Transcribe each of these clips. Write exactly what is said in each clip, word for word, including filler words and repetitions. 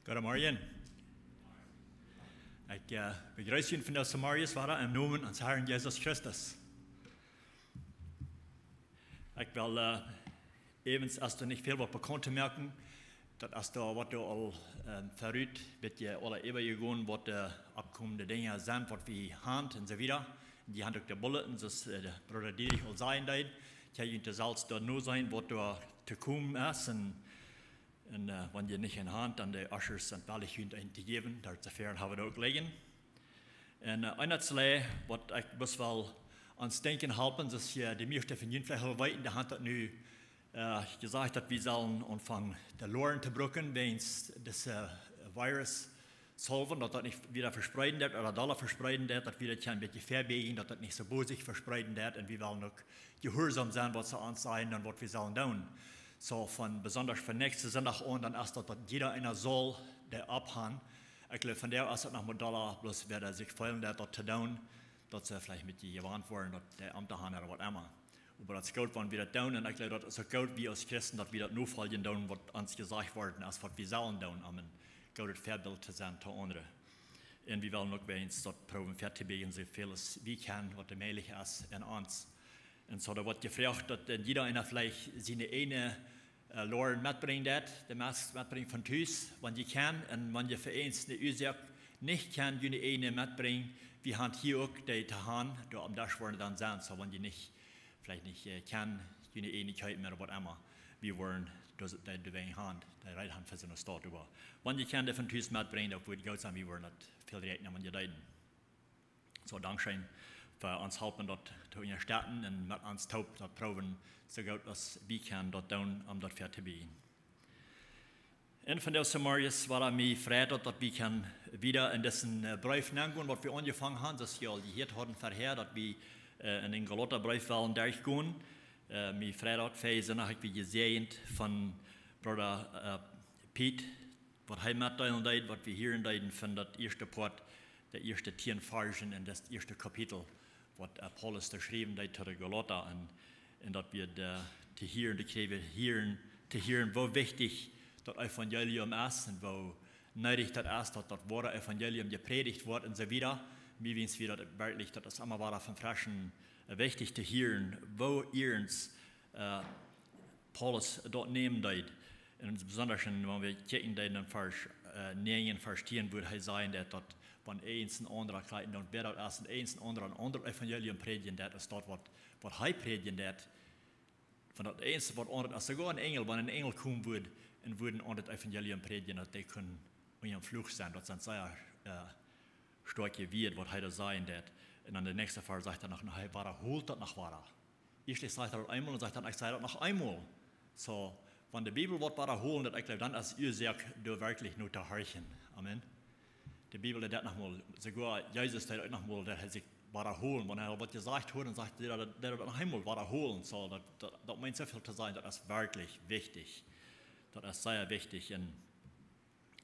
Goodemorjen. Ekj äh, bejreess junt vondoag zemorjes wada em Nomen onsen Harn Jesus Christus. Ekj well äh, äwent, aus doa nich väl waut bekaunt to moaken, daut aus doa waut doa aul ähm, verut, bät jie aule äwajegonen, waut de oppkomende Dinja sent, waut wie haben un soo wieda. Un jie haben uk de Bulletin, soo aus äh, de Brooda Dietrich aul sajen deed. Ekj hab junt daut selfst doa nu seenen, waut doa to komen es. Un, un äh, wan jie nich en haben, dan de Ushers sent wellich junt een to jäwen, doa to väaren haben wie uk lijen. Un äh, een Deel, waut ekj bloos well aun denkjen halpen, daut jie, de mieeschte von junt veleicht aul weeten, dee haben daut nu äh, jesajcht, daut wie sellen aunfangen de Loren to brucken, wäajens dise äh, Virus solwen, daut daut nich wieda vespreeden deit, ooda dolla vespreeden deit, daut wie daut kjennen een bät vebieejen, daut daut nich soo bosich vespreeden deit, un wie wellen uk jehuarsom sennen, waut see ons sajen un waut wie sellen doonen. Soo von, besonda von näakjsten Sindach aun, dan es daut, daut jieda eena saul de App haben. Ekj jleew, vondoag es daut noch mol dolla, bloos wäa sikj feelen deit, daut to doonen, daut see veleicht met dee jewant woaren, daut de Amt to haben ooda waut emma. Oba daut es goot, wan wie daut doonen, un ekj jleew, daut es uk goot, wie aus Christen, daut wie daut nofoljen doonen, waut ons jesajcht worden es, waut wie sellen doonen, om een goodet Väabilt to sennen to aundre. Un wie wellen uk wäajens daut proowen väatobieejen, soo väl aus wie kjennen, waut doa mäajlich es en ons. Un soo, doa woat jefroacht, daut een jieda eena veleicht siene eejne äh, Loren metbrinjen deit, de Masks metbrinjen von Tus, wan jie kjennen, un wan jie fa eene Uasoak nich kjennen june eejne metbrinjen, wie haben hia uk dee to haben, doa aum Desch woaren dan sennen, soo wan jie nich, veleicht nich äh, kjennen june eejne kjeepen ooda waut emma, wie woaren daut, dee, dee wäajen haben, dee reed haben fa soone Staut äwa. Wan jie kjennen dee von Tus metbrinjen, daut wudd goot sennen, wie woaren daut väl räakjnen, wan jie deeden. Soo, dankscheen fa ons halpen daut to unjastetten un met ons toop daut proowen, soo goot aus wie kjennen daut doonen, om daut väatobieejen. Un vondoag zemorjes wia mie Freid daut, daut wie kjennen wieda en disen äh, Breef nengonen, waut wie aunjefongen haben, soo aus jie aul jehieet haben verhäa, daut wie äh, en dän Galota Breef wellen derchgonen. Äh, mie Freid daut, väajen Sindach ekj wia jesäajent von Brooda äh, Piet, waut hee metdeelen deed, waut wie hieren deeden von daut ieeschte Poat, de ieeschte tieen Varzen en daut ieeschte Kapitel, waut äh, Paulus doa schriewen deed to de Galota. Un, un daut wia de, to hieren, de Kjräwen hieren, to hieren, woo wichtich daut Evangelium es un woo needich daut es, daut daut woare Evangelium jeprädicht woat un soo wieda. Mie wiens wia daut werkjlich, daut es emma wada von freschen äh, wichtich to hieren, woo iernst äh, Paulus daut nämen deed. Un besonda, wan wie kjikjen deeden en Varsch äh, näajen, Varsch tieen, wua hee säd, daut, daut wan eens een aundra kjikjen, dan wäa daut es, un eens een aundra een aundret Evangelium prädjen deit, es daut waut, waut hee prädjen deit. Wan daut eens waut aundret es, soogoa een Enjel, wan een Enjel komen wudd un wudd een aundret Evangelium prädjen, daut dee kunn unja Fluch sennen, daut sent sea äh, stoakje Wieed, waut hee doa säd. Un dan de näakjste Varsch sajcht hee noch, un hee wadaholt daut noch wada. Ieescht sajcht hee daut eemol un sajcht dan, ekj saj daut noch eemol. Soo, wan de Bibel waut wadaholen deit, ekj jleew, dan es Uasoak doa werkjlich no to horchen. Amen. De Bibel deit daut noch mol, soogoa Jesus deed uk noch mol, daut hee sikj wadaholen. Wan hee waut jesajcht haud, dan sajcht hee daut, daut hee daut noch eemol wadaholen. Soo, daut, daut, daut meent soo väl to sajen, daut es werkjlich wichtich. Daut es sea wichtich. Un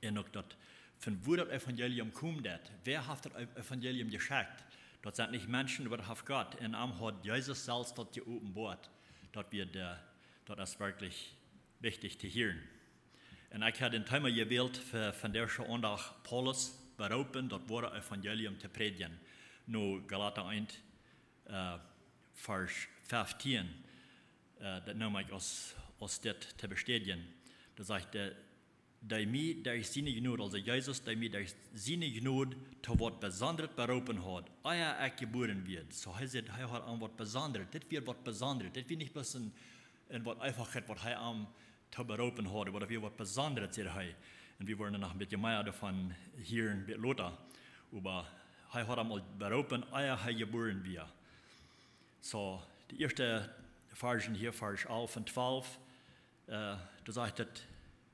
un uk daut, von wua daut Evangelium kjemt, daut, wäa haft daut Ev-, Evangelium jeschekjt? Daut sent nich Menschen, oba daut haft Gott. Un am haud Jesus selfst daut jeopenboat. Daut wia de, daut es werkjlich wichtich to hieren. Un ekj hab een Thema jewält fa, fa disen Sindach, Paulus beroopen, daut woare Evangelium to prädjen. No Galata eent, äh, Varsch feftieen. Äh, daut neem ekj aus, aus dit to bestädjen. Doa sajcht hee, dee mie derch siene Jnod, aulsoo Jesus, dee mie derch siene Jnod to waut Besondret beroopen haud, ea ekj jebuaren wort. Soo hee sajcht, hee haud aun waut Besondret. Dit wia waut Besondret. Dit wia nich bloos een, een waut eefach, waut hee aun to beroopen haud, oba daut wia waut Besondret, sajcht hee. Un wie woaren noch een bät mea doavon hieren, een bät lota. Oba hee haud am aul beroopen, ea hee jebuaren wia. Soo, de ieeschte Varschen hia, Varsch alf un twalf, äh, doa sajcht et,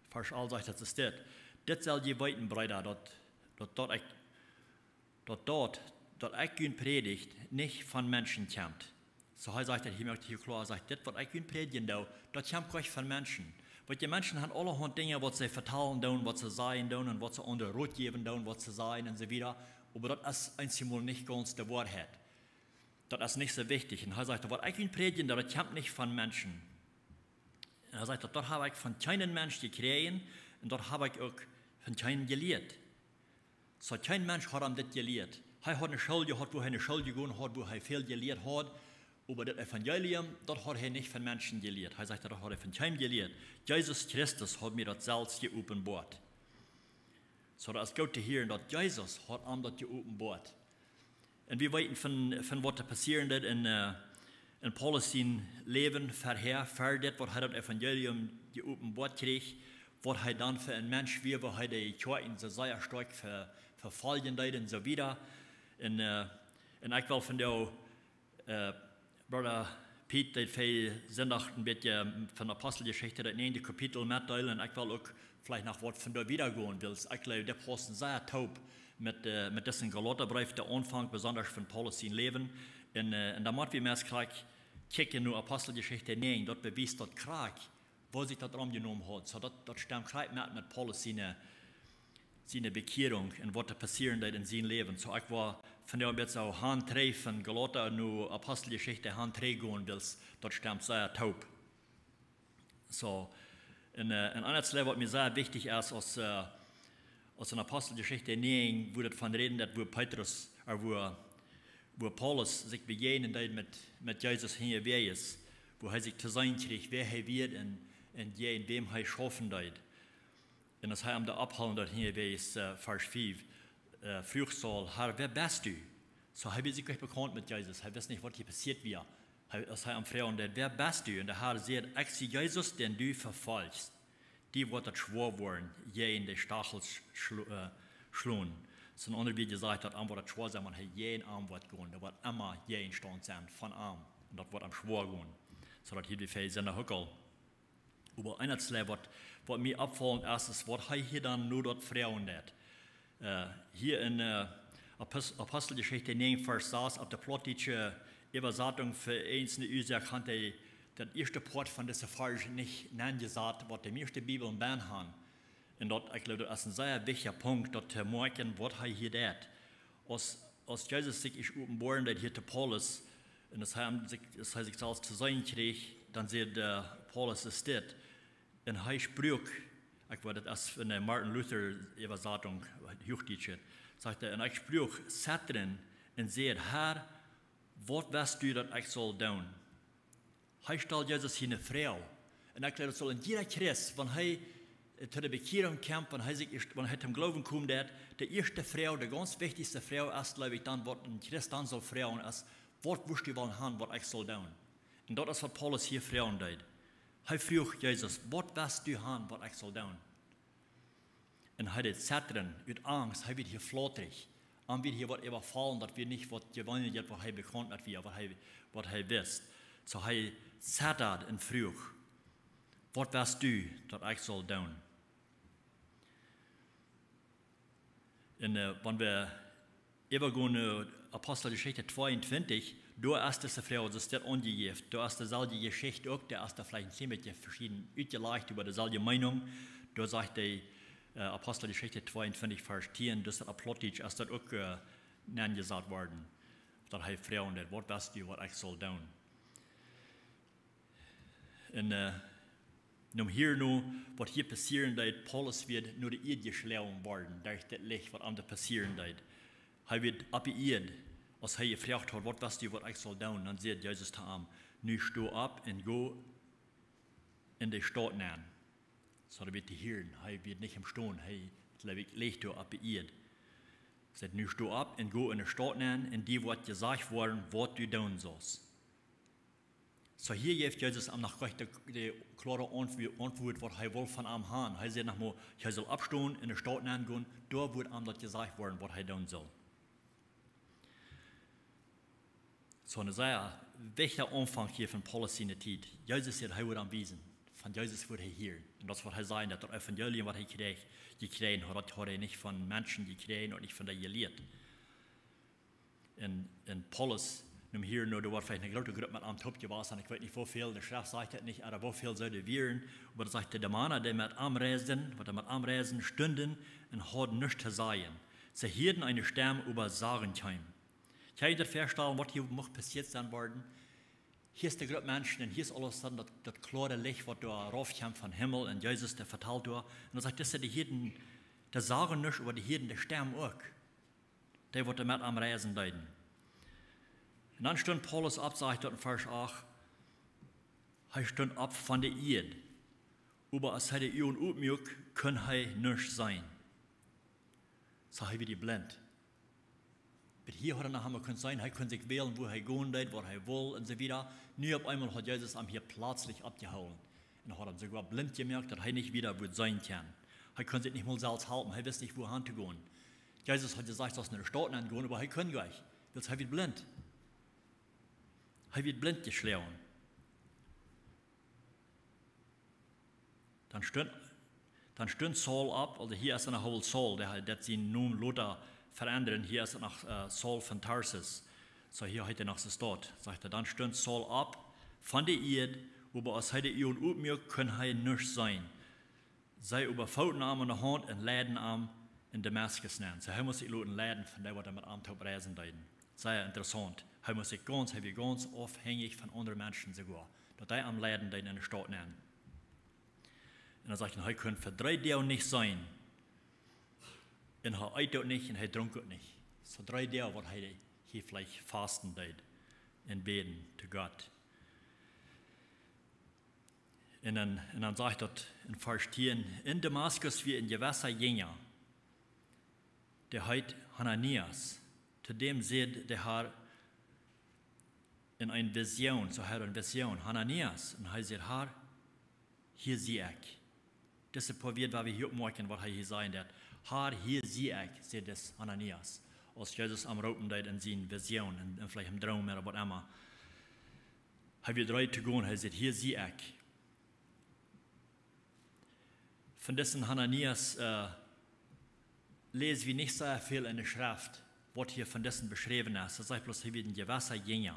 Varsch alf sajcht et, es dit: Dit sell jie weeten, Breeda, daut, daut, daut ekj, daut, daut, daut ekj junt prädj, nich von Menschen kjemt. Soo, hee sajcht et hia, moakt hia kloa, hee sajcht, dit waut ekj junt prädjen doo, daut kjemt nich von Menschen. Wiels de Menschen haben aulahaunt Dinja, waut see vetalen doonen, waut see sajen doonen un waut see aundre Rot jäwen doonen, waut see sajen un soo wieda. Oba daut es eenjemol nich gaunz de Woarheit. Daut es nich soo wichtich. Un hee sajcht, waut ekj junt prädj, daut kjemt nich von Menschen. Un hee sajcht, daut, daut hab ekj von kjeenen Mensch jekjräajen un daut hab ekj uk von kjeenem jelieet. Soo kjeen Mensch haud am dit jelieet. Hee haud eene School jehaut, wua hee no School jegonen haud, wua hee väl jelieet haud. Oba daut Evangelium, daut haud hee nich von Menschen jelieet. Hee sajcht, daut haud hee von kjeenem jelieet. Jesus Christus haud mie daut selfst jeopenboat. Soo daut es goot to hieren, daut Jesus haud am daut jeopenboat. Un wie weeten von, von waut doa passieren deed en, äh, en Paulus sien Läwen verhäa, ver dit waut hee daut Evangelium jeopenboat kjrieech, waut hee dan fa een Mensch wia, woo hee de Kjoakjen soo sea stoakj ve-, vefoljen deed un soo wieda. Un, äh, un ekj well vondoag, äh, Brother Pete deed väl Sindach een bät von Aposteljeschicht, daut näajende Kapitel metdeelen. Un ekj well uk veleicht noch waut von doa wieda gonen, wiels ekj jleew, dit paust sea toop met, äh, met disen Galatabreef, de Aunfank, besonda von Paulus sien Läwen. Un, äh, un dan mott wie meist krakjt kjikjen no Aposteljeschicht näajen, daut bewiest daut krakjt, woo sikj daut romjenomen haud. Soo daut, daut stemt krakjt met, met Paulus siene, siene Bekjierunk un waut doa passieren deed en sien Läwen. Soo ekj woa vondoag een bät soo han trigj von Galata no Aposteljeschicht han trigj gonen, wiels daut stemt sea toop. Soo, un, äh, un een aundret waut mie sea wichtich es, aus, äh, aus en Aposteljeschicht näajen, wua daut von räden, daut wua Petrus, äh, wua, wua Paulus sikj bejäajnen deed met, met Jesus hinjawäajes, wua hee sikj to seenen kjrieech, wäa hee wia un, un jäajen wäm hee schaufen deed. Un aus hee am doa aufhoolen deed hinjawäajes, äh, Varsch fief, äh, fruach Saul: "Herr, wäa best du?" Soo, hee wia sikj nich bekaunt met Jesus. Hee wist nich, waut hia passieet wia. Hee, aus hee am fruach, daut: "Wäa best du?" Un de Herr säd: "Ekj sie Jesus, dän du vefoljst. Die woat daut schwoa woaren, jäajen de Stachels schlo-, äh, schlonen." Soo en aundre Wieed jesajcht, daut am woat daut schwoa sennen, wan hee jäajen am woat gonen. Doa woat emma Jäajenstaunt sennen von am. Un daut woat am schwoa gonen. Soo daut hia de Fäl sent uk aul. Oba een Deel waut, waut mie oppfaulent es, es waut hee hia dan nu daut fruach deed. Äh, hia en, äh, Apos-, Aposteljeschicht näajen Varsch sas, opp de plautdietsche Äwasatunk fa eenzelne Uasoak haft hee daut ieeschte Poat von dise Varsch nich nenjesat, waut de mieeschte Bibeln bie haben. Un daut, ekj jleew, daut es een sea wichtja Punkt, daut to moakjen, waut hee hia deed. Aus, aus Jesus sikj ieescht openboaren deed hia to Paulus, un aus hee am sikj, aus hee sikj selfst to seenen kjrieech, dan säd, äh, Paulus es dit. Un hee spruach, ekj weet, daut es en de Martin Luther Äwasatunk, Huachdietsch, sajcht hee: "Un ekj spruach zittrend un säd: Herr, waut west du, daut ekj saul doonen?" Hee stald Jesus siene Fruach. Un ekj jleew, daut saul een jieda Christ, wan hee, äh, to de Bekjierunk kjemt, wan hee sikj ieescht, wan hee toom Gloowen kjemt, daut de ieeschte Fruach, de gaunz wichtichste Fruach es, jleew ekj, dan, waut een Christ dan saul fruagen, es: "Waut wurscht du wellen haben, waut ekj saul doonen?" Un daut es, waut Paulus hia fruach deed. Hee fruach Jesus: "Waut west du haben, waut ekj saul doonen?" Un hee deed zittren ut Angst, hee wort hia flautrich. Am wort hia waut äwafaulen, daut wia nich waut jeweenlich, waut hee bekaunt met wia, waut hee, waut hee wist. Soo hee zittad un fruach: "Waut west du, daut ekj saul doonen?" Un, äh, wan wie äwagonen no Aposteljeschicht tweeuntwintich, doa es dise Fruach, daut es daut aunjejäft. Doa es deeselwje Jeschicht uk, doa es doa veleicht een kjlien bät veschieden utjelajcht äwa deeselwje Meenunk. Doa sajcht de, äh, Aposteljeschicht tweeuntwintich, Varsch tieen, daut es daut opp Plautdietsch, es daut uk, äh, nenjesat worden. Daut hee fruach: "Waut west du, waut ekj saul doonen?" Un, äh, nom hia nu, waut hia passieren deed, Paulus wort no de Ieed jeschloagen worden, derch daut Licht, waut am doa passieren deed. Hee wort opp de Ieed, aus hee jefroacht haud: "Waut west du, waut ekj saul doonen?" Dan säd Jesus to am: "Nu sto opp un go en de Staut nenn." Soo, daut wia to hieren, hee wia nich em Stonen, hee, jleew ekj, leech doa opp de Ieed. Sajcht: "Nu sto opp un go en de Staut nenn, un die woat jesajcht woaren, waut du doonen saust." Soo hia jeft Jesus am noch jlikj de, de kloare Auntwu-, Auntwuat, waut hee wull von am haben. Hee säd noch mau, hee saul oppstonen, en de Staut nenn gonen, doa woat am daut jesajcht woaren, waut hee doonen saul. Soo een sea wichtja Aunfank hia von Paulus siene Tiet. Jesus säd, hee wudd am wiesen. Von Jesus wudd hee hieren. Un daut es, waut hee säd, daut Evangelium, waut hee kjrieech, jekjräajen haud, daut haud hee nich von Menschen jekjräajen un nich von de Jelieede. Un, un Paulus, nom hia nu, doa wia veleicht eene groote Grupp met am toop jewast, un ekj weet nich, woo väl, de Schreft sajcht daut nich, oba woo väl see doa wieren, oba daut sajcht, de Mana, dee met am reisden, waut met am reisden, stunden un hauden nuscht to sajen. See hieeden eene Stemm, oba sagen kjeen. Kjenn jie junt daut väastalen, waut hia mucht passieet sennen worden? Hia es de Grupp Menschen un hia es aules dan daut, daut kloare Licht, waut doa raufkjemt vom Himmel un Jesus, dee vetalt doa. Un dan sajcht, dise, dee hieeden Dee sagen nuscht, oba dee hieeden de Stemm uk. Dee, waut doa met am reisen deeden. Un dan stunt Paulus opp, sajcht daut en Varsch acht. Hee stunt opp von de Ieed. Oba aus hee de Uagen opmuak, kunn hee nuscht seenen. Soo, hee wia blind. Bat hia haud hee noch emol kunt seenen, hee kunn sikj wälen, wua hee gonen deed, waut hee wull un soo wieda. Nu opp eemol haud Jesus am hia pletslich oppjehoolen. Un haud am soogoa blind jemoakt, daut hee nich wieda wudd seenen kjennen. Hee kunn sikj nich mol selfst halpen, hee wist nich, wua han to gonen. Jesus haud jesajcht, sust no de Staut nenn gonen, oba hee kunn nich, wiels hee wia blind. Hee wia blind jeschloagen. Dan stunt, dan stunt Saul opp, aulsoo hia es hee noch Saul, dee haud daut sienen Nomen lota veendren, hia es hee noch, äh, Saul von Tarsus. Soo, hia heet hee noch soo staut, sajcht hee, dan stunt Saul opp von de Ieed, oba aus hee de Uagen opmuak, kunn hee nuscht seenen. See oba footen am aun de Haunt un leiden am en Damaskus nenn. Soo, hee must sikj loten leiden von dee, waut doa met am toop reisen deeden. Sea interessaunt. Hee must sikj gaunz, hee wia gaunz aufhenjich von aundre Menschen soogoa, daut dee am leiden deeden en de Staut nenn. Un dan sajcht hee, hee kunn fa dree Doag nich seenen. Un hee eet uk nich un hee drunk uk nich. Soo dree Doag, waut hee hia veleicht fausten deed un bäden to Gott. Un dan, un dan sajcht daut en Varsch tieen: En Damaskus wia een jewessa Jinja, dee heet Hananias. To däm säd de Har en eene Visioon, soo hee haud eene Visioon: Hananias. Un hee säd: Har, hia sie ekj. Dise poa Wieed, waut wie hia oppmoakjen, waut hee hia sajen deed. Har, hia sie ekj, säd dis Hananias, aus Jesus am roopen deed en siene Visioon, en, en veleicht em Droom ooda waut emma. Hee wia reed to gonen, hee säd: Hia sie ekj. Von disen Hananias, äh, läs wie nich sea väl en de Schreft, waut hia von disen beschräwen es. Daut sajcht bloos, hee wia een jewessa Jinja.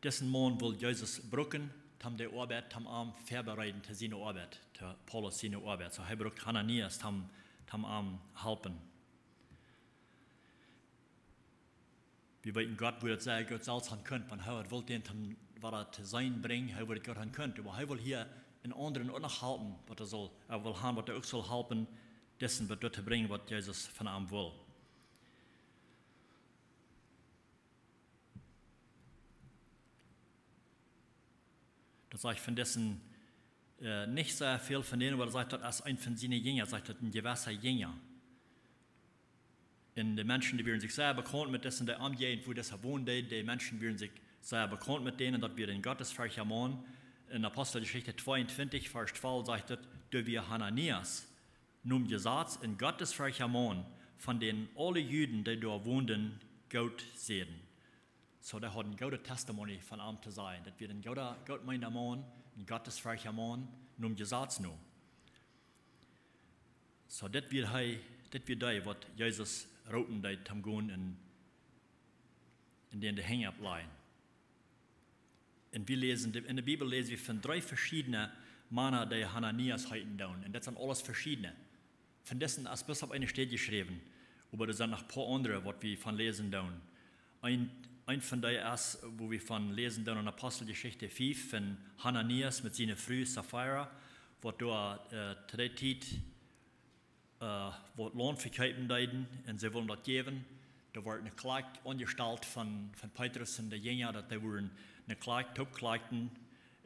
Disen Maun wull Jesus brucken, toom de Oabeit, toom am väabereiden to siene Oabeit, to Paulus siene Oabeit. Soo, hee brukt Hananias, toom, toom am halpen. Wie weeten, Gott wudd daut sea goot selfst han kunt, wan hee haud wullt dän toom wada to seenen brinjen, hee wudd daut goot han kunt. Oba hee wull hia eenen aundren uk noch halpen, waut hee saul, hee wull han, waut hee uk saul halpen, disen waut doa to brinjen, waut Jesus von am wull. Daut sajcht von disen, äh, nich sea väl von dän, oba daut sajcht, daut es een von siene Jinja, sajcht daut, een jewessa Jinja. Un de Menschen, dee wieren sikj sea bekaunt met disen, de Omjäajent, wua disa wonen deed, de Menschen wieren sikj sea bekaunt met dän, un daut wia een gottesferjchta Maun. En Aposteljeschicht tweeuntwintich, Varsch twalf sajcht daut, doa wia Hananias, nom Jesaz een gottesferjchta Maun, von dän aule Juden, dee doa wonden, goot säden. Soo, dee hauden goode Testimony von am to sajen. Daut wia een gooda, gootmeenda Maun, een gottesferjchta Maun, nom Jesaz no. Soo, dit wia hee, dit wia dee, waut Jesus roopen deed, toom gonen en, en dän de Henj oppläajen. Un wie läsen, de, en de Bibel läs wie von dree veschiedne Mana, dee Hananias heeten doonen. Un daut sent aules veschiedne. Von disen es bloos opp eene Städ jeschräwen, oba doa sent noch een poa aundre, waut wie von läsen doonen. Een, een von dee es, wua wie von läsen doonen en Aposteljeschicht fief, von Hananias met siene Fru Safira, waut doa, äh, to dee Tiet, äh, waut Launt vekjeepen deeden un see wullen daut jäwen. Doa wort eene Klakj aunjestalt von, von Petrus un de Jinja, daut dee wudden eene Klakj toopklakjen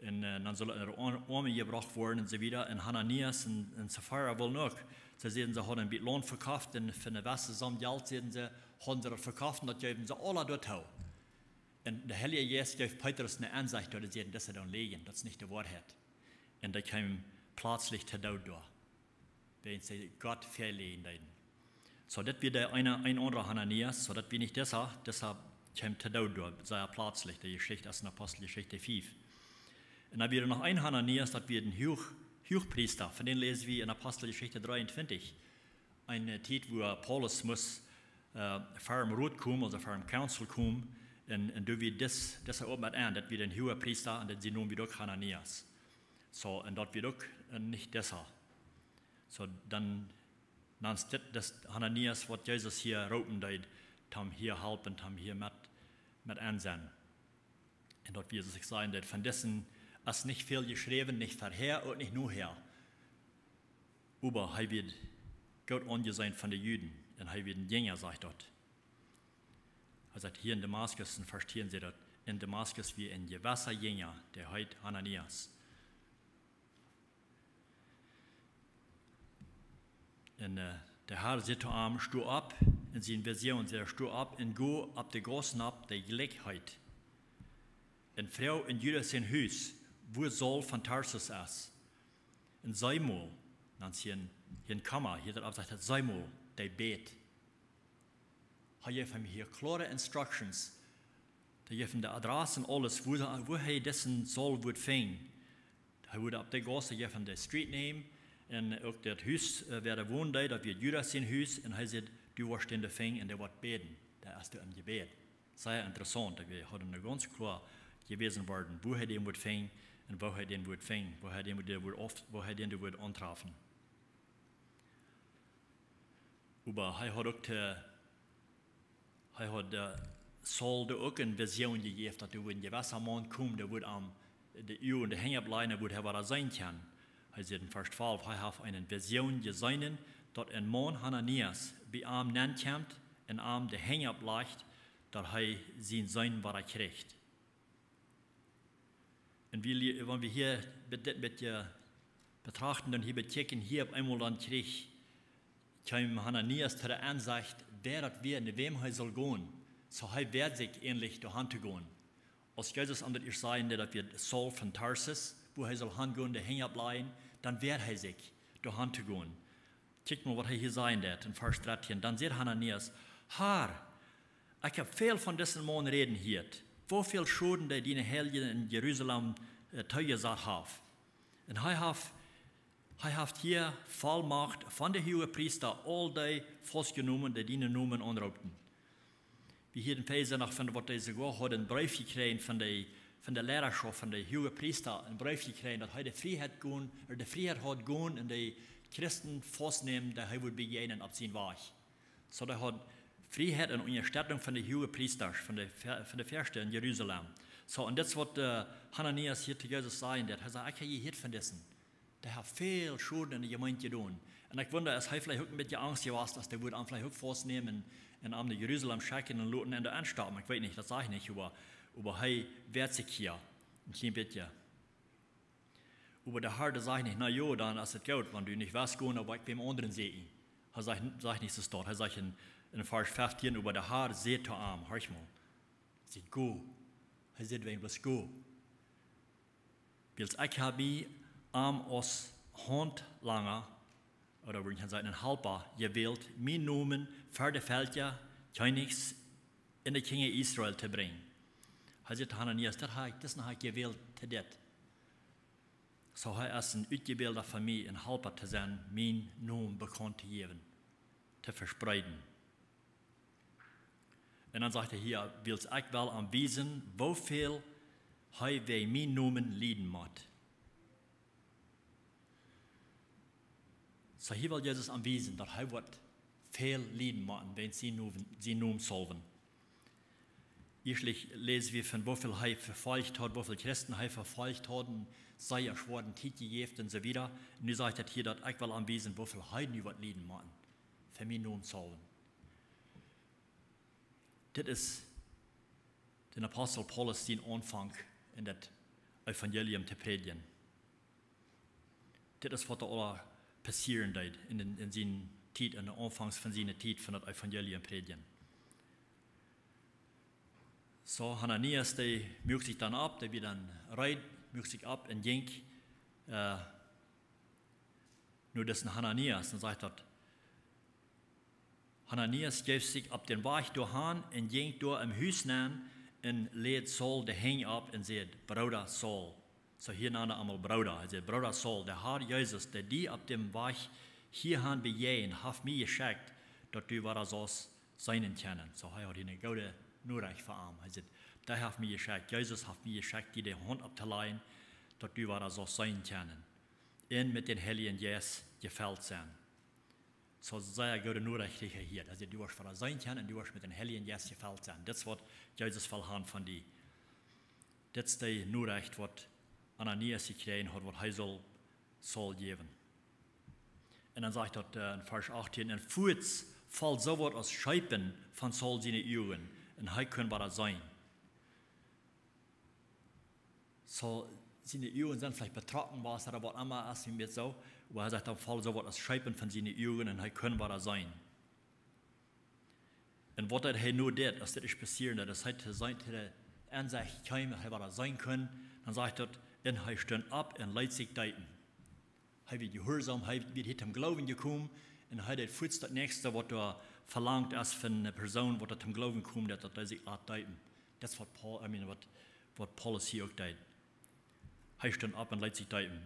un, äh, dan sull et en de Oam-, Oame jebrocht woaren un soo wieda. Un Hananias un, un Safira wullen uk. See säden, see hauden een bät Launt vekoft un fa eene jewesse Som Jelt, säden see, hauden see daut vekoft un daut jeewen see aula doatoo. Un de Heilje Jeist jeef Petrus eene Ensecht, daut hee säd, daut es eene Läajen, daut es nich de Woarheit. Un dee kjeem pletslich to Doot doa, wiels see Gott veläajen deeden. Soo, dit wia de eene, een aundra Hananias, soo daut wia nich disa, disa kjeem to Doot doa, sea pletslich, de Jeschicht es en Aposteljeschicht fief. Un dan wia noch een Hananias, daut wia een Huach-, Huachpriesta, von dän läs wie en Aposteljeschicht dreeuntwintich. Eene, äh, Tiet, wua Paulus must, äh, ver dän Rot komen, aulsoo ver dän Council komen, un, un doa wia dis, disa uk met aun, daut wia een Huachpriesta, un daut sien Nomen wia uk Hananias. Soo, un daut wia uk, äh, nich disa. Soo, dan, dan es dit, dis Hananias, waut Jesus hia roopen deed, toom hia halpen, toom hia met, met aun sennen. Un daut wia, soo aus ekj säd, daut von disen es nich väl jeschräwen, nich verhäa un nich nohäa. Oba hee wort goot aunjeseenen von de Juden un hee wort een Jinja, sajcht daut. Hee sajcht hia en Damaskus, en Varsch tieen sajcht daut, en Damaskus wia een jewessa Jinja, dee heet Hananias. Un äh, de Har säd to am: Sto opp. En siene Vision säd hee: Sto opp un go opp de Gauss nopp, dee jlikj heet, un froag en Judas sien Hus, wua Saul von Tarsus es. Un see mol, dan hia en, hia en Komma, hia daut opp sajcht daut: See mol, dee bät. Hee jeef am hia kloare instructions. Hee jeef am de Adress un aules, wua, wua hee disen Saul wudd finjen. Hee wudd opp de Gauss, hee jeef am de street name un uk daut Hus, äh, wäa doa wonen deed, daut wia Judas sien Hus. Un hee säd: Du woascht dän doa finjen un dee woat bäden. Daut es doa em Jebäd. Sea interessaunt, daut wie hauden doa gaunz kloa jewäsen worden, wua hee dän wudd finjen un woo hee dän wudd finjen, wua hee dän wudd, wudd auf-, wua hee dän doa wudd auntrafen. Oba hee haud uk de, hee haud de Saul doa uk eene Vision jejäft, daut doa wudd een jewessa Maun komen, dee wudd am de Uagen un de Henj oppläajen, wudd hee wada seenen kjennen. Hee sajcht en Varsch twalf: Hee haft eene Vision jeseenen, daut een Maun, Hananias, bie am nenkjemt un am de Henj opplajcht, daut hee sien Seenen wada kjricht. Un wie lie-, wan wie hia bet-, dit bät betrachten, dan hia bekjikjen, hia opp eemol dan kjrich, kjeem Hananias to de Ensecht, wäa daut wia, no wäm hee sull gonen. Soo hee wäad sikj eenlich doahan to gonen. Aus Jesus am daut ieescht säd, daut wia Saul von Tarsus, wua hee sull hangonen, de Henj opplaijen, dan wäad hee sikj doahan to gonen. Kjikj mol, waut hee hia sajen deit en Varsch dartieen. Dan säd Hananias: Har, ekj hab väl von disen Maun räden jehieet, woo väl Schoden dee diene Heilje en Jerusalem, äh, toojesat haft. Un hee haft, hee haft hia Vollmacht von de Huage Priesta aul dee faustjenomen, dee dienen Nomen aunroopten. Wie hia en Efeesa noch von waut dee soogoa haud een Breef jekjräajen von de, von de Leidaschoft, von de Huage Priesta, een Breef jekjräajen, daut hee de Frieheit gonen, ooda de Frieheit haud gonen un de Christen faustnämen, dee hee wudd bejäajnen opp sienen Wajch. Soo, dee haud Frieheit un Unjastettunk von de Huage Priesta, von de Fe-, von de Fürsten en Jerusalem. Soo, un dit es waut, äh, Hananias hia to Jesus sajen deit. Hee sajcht: Ekj hab jehieet von disen. Dee haft väl Schoden en de Jemeent jedonen. Un ekj wunda, es hee veleicht uk een bät angst jewast, daut dee wudden am veleicht uk faustnämen un, un am no Jerusalem schekjen un loten en de Enstoppen. Ekj weet nich, daut saj ekj nich, oba, oba hee wäad sikj hia een kjlien bät. Oba de Har, dee sajcht nich: Na jo, dan es et goot, wan du nich west gonen, dan woa ekj wäm aundren sieekjen. Hee sajcht, sajcht nich soo stoakj. Hee sajcht en, en Varsch feftieen: Oba de Har säd to am, horch mol, säd: Go. Hee säd: Wan bloos go. Wiels ekj hab mie am aus Hauntlanga, ooda wie kjennen sajen, een Halpa, jewält, mienen Nomen ver de Velkja, Kjennichs un de Kjinja Israel to brinjen. Hee sajcht to Hananias: Daut hab ekj, daut hab ekj jewält to dit. Soo hee es een Utjewälda von mie, een Halpa to sennen, mienen Nomen bekaunt to jäwen, to vespreeden. Un dan sajcht hee hia: Wiels ekj well am wiesen, woo väl hee wäajen mienen Nomen lieden mott. Soo hia well Jesus am wiesen, daut hee woat väl lieden motten, wäajen sienen Nomen, sienen Nomen saulwen. Ieeschtlich läs wie von woo väl hee vefolcht haud, woo väl Christen hee vefolcht haud, un sea schwoare Tiet jejäft un soo wieda. Un nu sajcht daut hia, daut ekj well am wiesen, woo väl hee nu woat lieden motten, fa mienen Nomen saulwen. Dit es dän Apostel Paulus sien Aunfank en daut Evangelium to prädjen. Dit es waut doa aula passieren deed en, en, en siene Tiet, en de Aunfank von siene Tiet von daut Evangelium prädjen. Soo, Hananias, dee muak sikj dan opp, dee wia dan reed, muak sikj opp un jinkj, äh, no disen Hananias, dan sajcht daut: Hananias jeef sikj opp dän Wajch doahan un jinkj doa em Hus nenn un läd Saul de Henj opp un säd: Brooda Saul. Soo hia nand hee am aul Brooda. Hee säd: Brooda Saul, de Har Jesus, dee die opp dän Wajch hiahan bejäajent, haft mie jeschekjt, daut du wada saust seenen kjennen. Soo hee haud hia eene goode Norecht fa am. Hee säd: Dee haft mie jeschekjt, Jesus haft mie jeschekjt, die de Haunt opptolajen, daut du wada saust seenen kjennen un met dän Heiljen Jeist jefelt sennen. Soo sea goode Norecht kjrieech hee hia. Hee säd: Du woascht wada seenen kjennen un du woascht met dän Heiljen Jeist jefelt sennen. Dit es waut Jesus well han von die. Dit es de Norecht waut Hananias jekjräajen haud, waut hee sull Saul jäwen. Un dan sajcht daut, äh, en Varsch achtieen: "Un fuaz foll soo waut aus Scheepen von Saul siene Uagen, un hee kunn wada seenen." Saul siene Uagen sent veleicht betrocken, wia et, ooda waut emma, aus wie met soo, oba hee sajcht, dan foll soo waut aus Scheepen von siene Uagen, un hee kunn wada seenen. Un waut hee nu deed, aus dit es passieet, daut hee to seenen, to de Ensecht kjeem, daut hee wada seenen kunn, dan sajcht daut: "Un hee stunt opp un leet sikj deepen." Hee wia jehuarsom, hee wia hia toom Gloowen jekomen, un hee deed fuaz daut näakjste, waut doa velangt es von eene Persoon, waut doa toom Gloowen kjemt, daut, daut hee sikj lat deepen. Daut es waut Paul, I mean, waut, waut Paulus hia uk deed. Hee stunt opp un leet sikj deepen.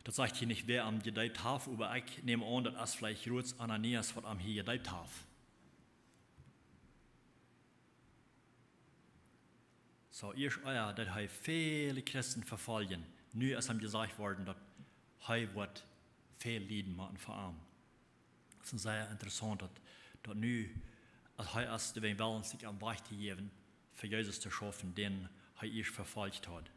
Daut sajcht hia nich, wäa am jedeept haft, oba ekj näm aun, daut es veleicht jrods Ananias, waut am hia jedeept haft. Soo, ieescht, ah jo, daut hee väle Christen vefoljen. Nu es am jesajcht worden, daut hee woat väl lieden motten fa am. Daut es sea interessaunt, daut, daut nu, aus hee es doawäajen wellens sikj aum Wajch to jäwen, fa Jesus to schaufen, dän hee ieescht vefolcht haud.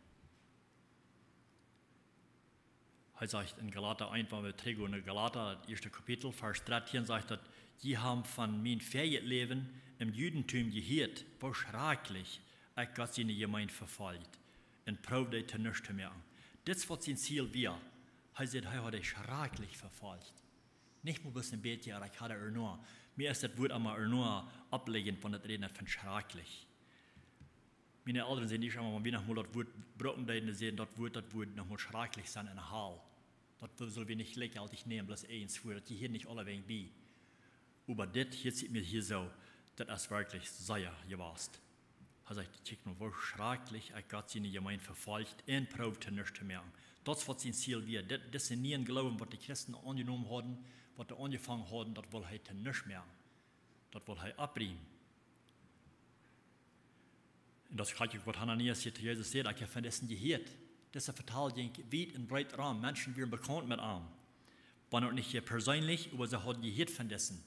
Hee sajcht en Galata eent, wan wie trigjgonen no Galata, daut ieeschte Kapitel, Varsch dartieen, sajcht daut: "Jie haben von mien värjet Läwen em Judentum jehieet, woo schrakjlich ekj Gott siene Jemeent vefolcht un proowd dee to nuscht to moaken." Dit es waut sien Ziel wia. Hee säd, hee haud dee schrakjlich vefolcht. Nich mau bloos een bät, oba ekj haud irjentwoo. Mie es daut Wuat emma irjentwoo oppleijent, wan daut räden von schrakjlich. Miene Elren säden ieescht emol, wan wie noch mol daut Wuat brucken deeden, säden, daut Wuat, daut Wuat noch mol schrakjlich sennen enne Hal. Daut sull wie nich jlikjjeltich nämen, bloos eens Wuat, daut jehieet nich aulawäajen bie. Oba dit hieet sikj mie hia soo, daut es werkjlich sea jewast. Hee sajcht: "Kjikj mau, woo schrakjlich ekj Gott siene Jemeent vefolcht un proowd to nuscht to moaken." Daut es waut sien Ziel wia. Dit, dise niee Gloowen, waut de Christen aunjenomen hauden, waut dee aunjefongen hauden, daut wull hee to nuscht moaken. Daut wull hee oppbrinjen. Un daut es jlikj uk waut Ananias hia to Jesus säd: "Ekj hab von disen jehieet." Dise Vetal jinkj wiet un breet rom. Menschen wieren bekaunt met am. Wan uk nich hia perseenlich, oba see hauden jehieet von disen.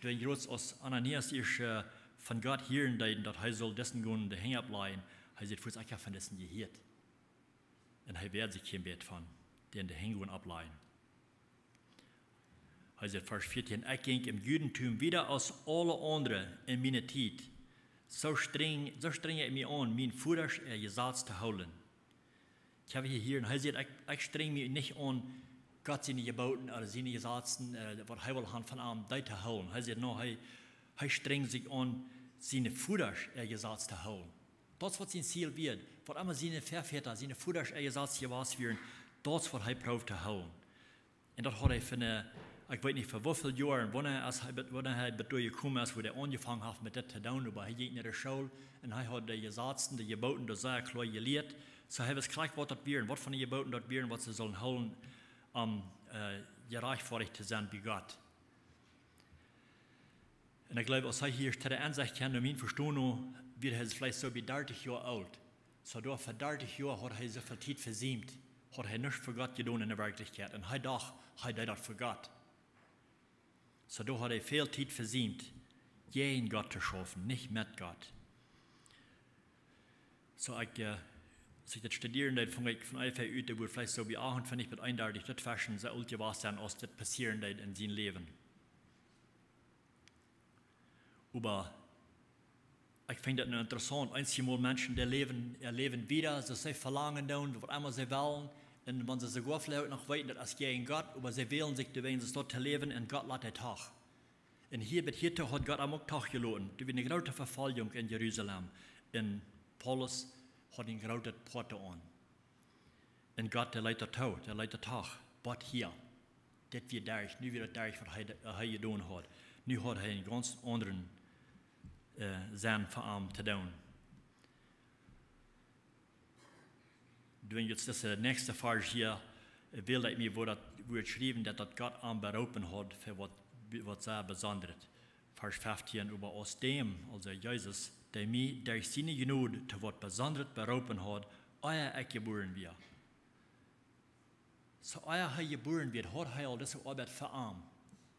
Doawäajen jrods aus Ananias ieescht, äh, von Gott hieren deed, daut hee sull disen gonen de Henj opplajen, hee säd fuaz: "Ekj hab von disen jehieet." Un hee wäad sikj kjeen bät von, dän de Henj gonen opplajen. Hee sajcht, Varsch vieetieen: "Ekj jinkj em Judentum wieda aus aule aundre en miene Tiet. Soo strenjd, soo strenjd ekj mie aun, mien Vodasch äa Jesaz to hoolen." Ekj hab hia, hia, un hee sajcht: "Ekj, ekj strenjd mie nich aun, Gott siene Jeboten ooda siene Jesazen, äh, waut hee wull haben von am, dee to hoolen." Hee sajcht, nä, hee, hee strenjd sikj aun, siene Vodasch äa Jesaz to hoolen. Daut es waut sien Ziel wia. Waut emma siene Väavodasch, siene Vodasch äa Jesaz jewast wieren, daut es waut hee proowd to hoolen. Un daut haud hee fa, ekj weet nich fa woo väl Joaren, wanea hee, wanea hee bat doa jekomen es, wua hee aunjefongen haud met dit to doonen, oba hee jinkj no de School un hee haud de Jesazen, de Jeboten, daut sea kloa jelieet. Soo hee wist krakjt waut daut wieren, waut fa Jeboten daut wieren, waut see sullen hoolen, om, äh, jerajchtfoadicht to sennen bie Gott. Un ekj jleew, aus hee hia to de Ensecht kjeem, no mien Vestonen, wia hee veleicht soo bie dartich Joa oolt. Soo doa fa dartich Joa haud hee soo väl Tiet vesiemt, haud hee nuscht fa Gott jedonen enne Werkjlichkjeit. Un hee docht, hee deed daut fa Gott. Soo doa haud hee väl Tiet vesiemt, jäajen Gott to schaufen, nich met Gott. Soo ekj, äh, aus ekj daut studieren deed, funk ekj von onjefäa ut, hee wudd veleicht soo bie achtuntwintich bat eenundartich, daut wia soo oolt jewast sennen, aus dit passieren deed en sien Läwen. Oba ekj finj daut nu interessaunt, eenjemol Menschen, dee läwen, äa Läwen wieda, soo aus see velangen doonen, waut emma see wellen, un wan see soogoa veleicht noch weeten, daut es jäajen Gott, oba see wälen sikj doawäajen, soo daut to läwen, un Gott lat dee doch. Un hia bat hia too haud Gott am uk doch jeloten. Doa wia eene groote Vefoljunk en Jerusalem. Un Paulus haud een grootet Poat doaraun. Un Gott, dee leet daut too, dee leet daut doch, bat hia. Dit wia derch, nu wia daut derch, waut hee, hee jedonen haud. Nu haud hee een gaunz aundren, äh, Senn fa am to doonen. Doa en jrod dise näakjste Varsch hia, äh, well ekj mie, woo daut Wuat schriewen, daut, daut Gott am beroopen haud fa waut, waut sea Besondret. Varsch fieftieen: "Oba aus däm", aulsoo Jesus, "dee mie derch siene Jnod to waut Besondret beroopen haud, ea ekj jebuaren wia." Soo ea hee jebuaren wia, haud hee aul dise Oabeit fa am.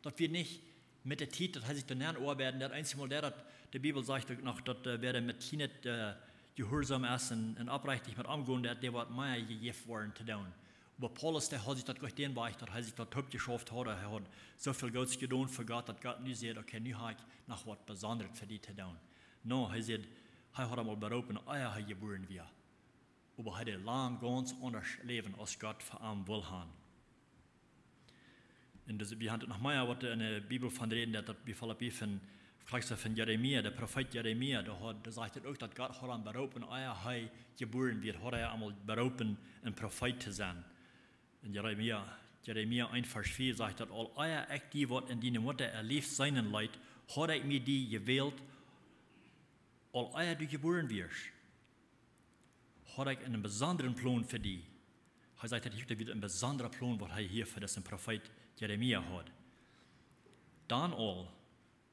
Daut wia nich met de Tiet, daut hee sikj doa nenn oabeiden deed. Eenjemol deed daut, de Bibel sajcht uk noch, daut, äh, wäa met kjliene, äh, jehuarsom es un, un oprajcht met omgonen, daut dee woat mea jejäft woaren to doonen. Oba Paulus, dee haud sikj daut goot dän Wajch, daut hee sikj daut toopjeschauft haud. Hee haud soo väl Goots jedonen fa Gott, daut Gott nu säd: "Okay, nu hab ekj noch waut Besondret fa die to doonen." No, hee säd, hee haud am aul beroopen, ea hee jebuaren wia. Oba hee deed lang gaunz aundasch läwen, aus Gott fa am wull han. Un dus, wie haben noch mea, waut en de Bibel von räden, daut, daut wie Filippi von, krakjt soo von Jeremia, de Profeet Jeremia, doa haud, doa sajcht et uk, daut Gott haud am beroopen, ea hee jebuaren wia, haud hee am aul beroopen, een Profeet to sennen. En Jeremia, Jeremia eent Varsch vea sajcht daut: "Aul ea ekj die waut en diene Mutta äa Lief seenen leet, haud ekj mie die jewält, aul ea du jebuaren wieescht, haud ekj eenen besondren Plon fa die." Hee sajcht, daut hia wia een besondra Plon, waut hee hia fa disen Profeet Jeremia haud. "Dan aul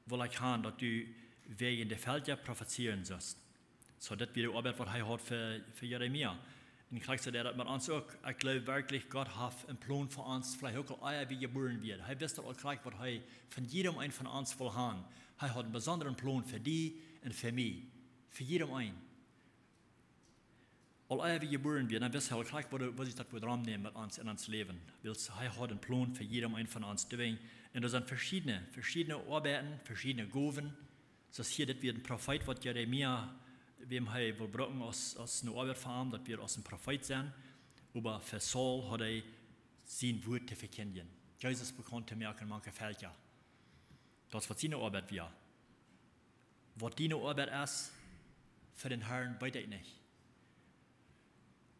wull ekj han, daut du wäajen de Velkja profezieren sust." Soo, daut wia de Oabeit, waut hee haud fa, fa Jeremia. Un krakjt soo deed daut met ons uk. Ekj jleew werkjlich, Gott haft een Plon fa ons, veleicht uk aul ea wie jebuaren wieren. Hee wist aul krakjt, waut hee von jiedem een von ons wull han. Hee haud een besondren Plon fa die un fa mie. Fa jiedem een. Aul ea wie jebuaren wieren, dan wist hee aul krakjt, waut, waut sikj daut wudd romnämen met ons en ons Läwen. Wiels hee haud een Plon fa jiedem een von ons doa. Un doa sent veschiedne, veschiedne Oabeiten, veschiedne Gowen. Soo aus hia, daut wia een Profeet, waut Jeremia, wäm hee wull brucken aus, aus eene Oabeit fa am, daut wia aus een Profeet sennen. Oba fa Saul haud hee sien Wuat to vekjindjen. Jesus bekaunt to moaken mank de Velkja. Daut es, waut siene Oabeit wia. Waut diene Oabeit es fa dän Harn, weet ekj nich.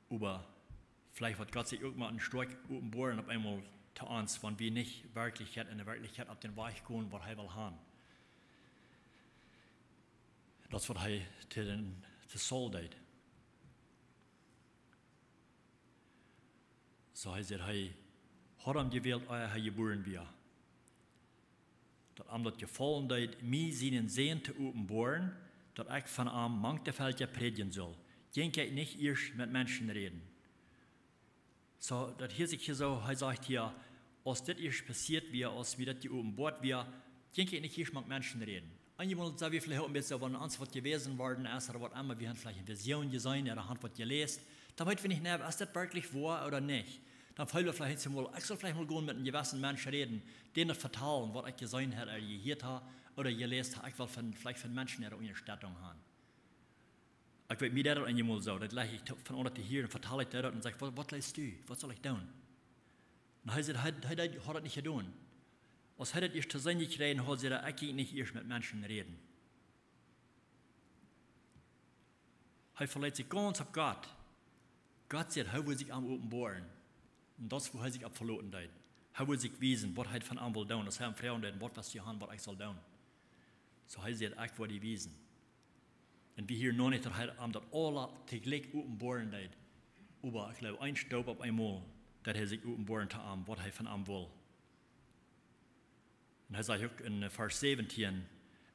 Oba veleicht woat Gott sikj uk mol een Stoot openboaren opp eemol to ons, wan wie nich werkjlich en de Werkjlichkjeit opp dän Wajch gonen, waut hee well han. Daut es, waut hee to dän, to Saul deed. Soo hee säd, hee haud am jewält, ea hee jebuaren wia. Daut am daut jefaulen deed, mie sienen Sän to openboaren, daut ekj von am mank de Velkja prädjen sull, jinkj ekj nich ieescht met Menschen räden. Soo, daut hieet sikj hia soo, hee sajcht hia, aus dit ieescht passieet wia, aus mie daut jeopenboat wia, jinkj ekj nich ieescht mank Menschen räden. Eenjemol sent wie veleicht uk een bät soo, wan ons waut jewäsen worden es, ooda waut emma, wie haben veleicht eene Vision jeseenen, ooda haben waut jeläst, dan weet wie nich, nä, es daut werkjlich woa ooda nich. Dan feel wie veleicht eemol, ekj saul veleicht mol gonen met een jewessen Mensch räden, dän daut vetalen, waut ekj jeseenen hab, ooda jehieet hab, ooda jeläst hab, ekj well von, veleicht von Menschen äare Unjastettunk haben. Ekj weet, mie deed daut eenjemol soo, daut läs ekj to-, von aundre to hieren, vetal ekj daut un saj: "Waut, waut läst du? Waut saul ekj doonen?" Un hee säd, hee, hee deed, haud daut nich jedonen. Aus hee daut ieescht to seenen jekjräajen haud, säd hee: "Ekj jinkj nich ieescht met Menschen räden." Hee veleet sikj gaunz opp Gott. Gott säd, hee wudd sikj am openboaren. Un daut es, wua hee sikj opp veloten deed. Hee wudd sikj wiesen, waut hee von am wull doonen. Aus hee am froagen deed: "Waut west du han, waut ekj saul doonen?" Soo hee säd: "Ekj woa die wiesen." Un wie hieren noch nich, daut hee am daut aula toojlikj openboaren deed. Oba ekj jleew, een Stoot opp eemol, daut hee sikj openboaren to am, waut hee von am wull. Un hee sajcht uk en, äh, Varsch säwentieen: